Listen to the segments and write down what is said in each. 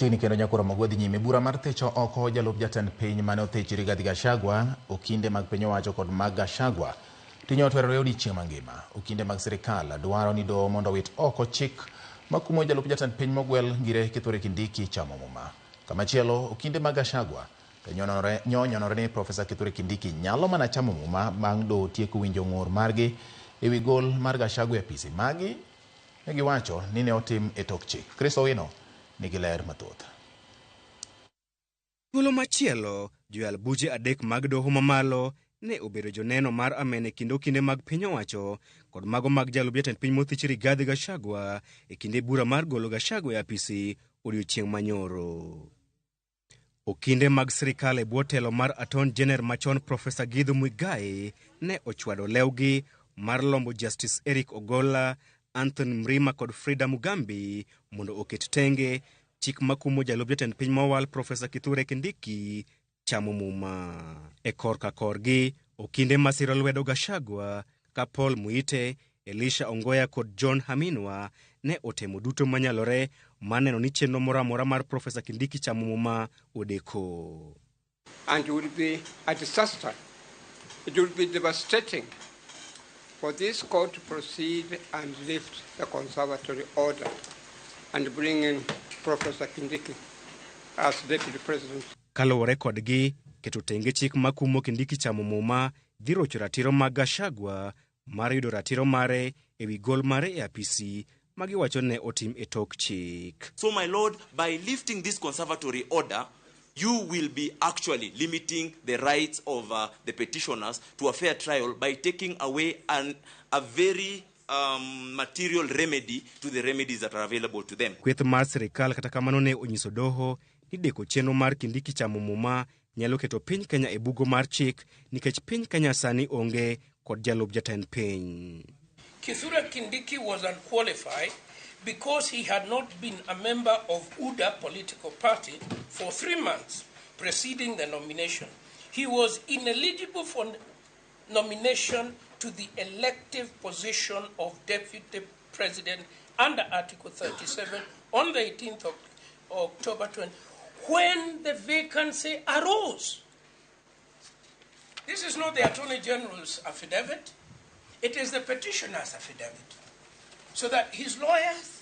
Chiegni kendo nyakoro mogwedh nyime. Bura mar thicho oko jalup jatend piny mane othich Rigathi Gachagua, okinde mag piny owacho kod mag Gachagua tinyo otwerore odiechieng' mangima. Okinde mag sirikal dwaro ni doho mondo owit oko chik makumo jalup jatend piny mogwel Ngire Kithure Kindiki chamo muma. Kamachielo, okinde mag Gachagua to nyonore ni Profesa Kithure Kindiki nyalo mana chamo muma bang' doho tieko winjo ng'ur margi ewi gol mar Gachagua e apisi. Magi ne giwacho ni ne otim e tok chik. Chris Owino nigi ler mathoth. Thuolo machielo, joyal buche adek mag doho mamalo ne obedo joneno mar amen e kind okinde mag piny owacho kod mago mag jalup jatend piny mothich Rigathi Gachagua e kinde bura mar golo Gachagua e apisi odiochieng' manyoro. Okinde mag sirikal e bwo telo mar Attorney General machon Profesa Githu Muigai ne ochwado lewgi mar lombo Justice Eric Ogolla, Anthony Mrima kod Frida Mugambi mondo oket tenge chik makumo jalup jatend piny mowal Profesa Kithure Kindiki chamo muma. E korka korgi, okinde masiro lwedo Gachagua ka Paul Muite, Elisha Ongoya kod John Haminwa ne otemo duto manyalore mar neno ni chenro moro amora mar Profesa Kindiki chamo muma odeko. And it would be a disaster. It would be devastating for this court to proceed and lift the conservatory order and bring in Professor Kindiki as deputy president. Kaluwore kodgi, keto tenge chik makumo Kindiki chamo muma dhi rocho ratiro mag Gachagua mar yudo ratiro mare ewi gol mare e apisi ma giwacho ne otim e tok chik. So my lord, by lifting this conservatory order, you will be actually limiting the rights of the petitioners to a fair trial by taking away a very material remedy to the remedies that are available to them. Kweth mar sirikal kata kamano ne onyiso doho ni deko chenro mar Kindiki chamo muma nyalo keto piny Kenya e bugo mar chik nikech piny Kenya sani onge kod jalup jatend piny. Kithure Kindiki was unqualified because he had not been a member of UDA political party for 3 months preceding the nomination. He was ineligible for nomination to the elective position of deputy president under Article 37 on the 18th of October 20, when the vacancy arose. This is not the Attorney General's affidavit. It is the petitioner's affidavit, so that his lawyers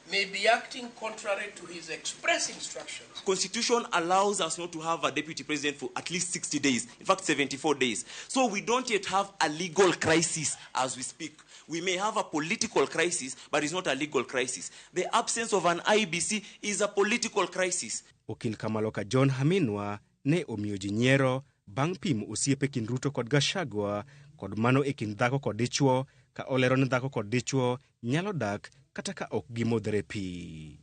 may be acting contrary to his express instructions. Constitution allows us not to have a deputy president for at least 60 days, in fact 74 days. So we don't yet have a legal crisis as we speak. We may have a political crisis, but it's not a legal crisis. The absence of an IBC is a political crisis. Okil Kamaloka John Haminwa ne omiyo ji nyiero bang' pimo osiepe kind Ruto kod Gachagua kod mano e kind dhako kod dichuo ka olero ni dhako kod dichuo nyalo dak kata ka ok gimodhre pi.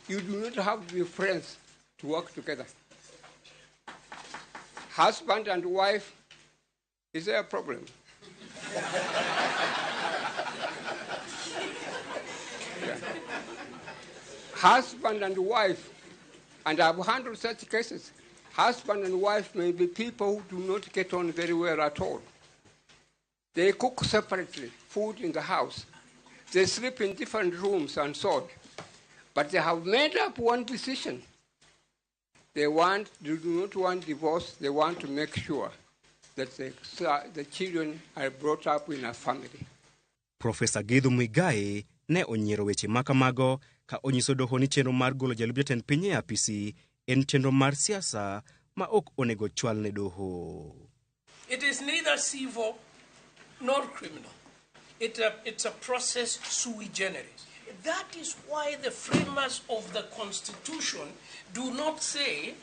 You do not have to be friends to work together. Husband and wife, is there a problem? Yeah. Husband and wife, and I've handled such cases, husband and wife may be people who do not get on very well at all. They cook separately, food in the house. They sleep in different rooms and so on. But they have made up one decision. They do not want divorce. They want to make sure that the children are brought up in a family. Professor Githu Muigai ne onyiero weche makamago ka onyiso doho ni chenro mar golo jalup jatend piny e apisi en chenro mar siasa ma ok onego chwal ne doho. It is neither civil nor criminal. It's a process sui generis. That is why the framers of the Constitution do not say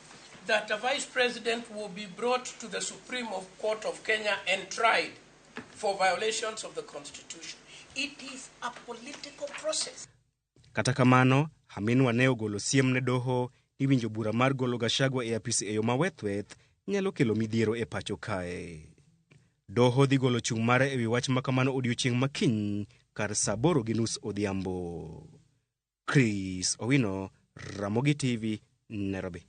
that a vice president will be brought to the Supreme Court of Kenya and tried for violations of the Constitution. It is a political process. Kata kamano, Haminwa ne ogolo siem ne doho ni winjo bura mar golo Gachagua e apisi e yo mawethweth nyalo kelo midhiero e pacho kae. Doho dhi golo chung' mare ewi wach makamano odiochieng' makiny kar saa 8:30 odhiambo. Chris Owino, Ramogi TV, Nairobi.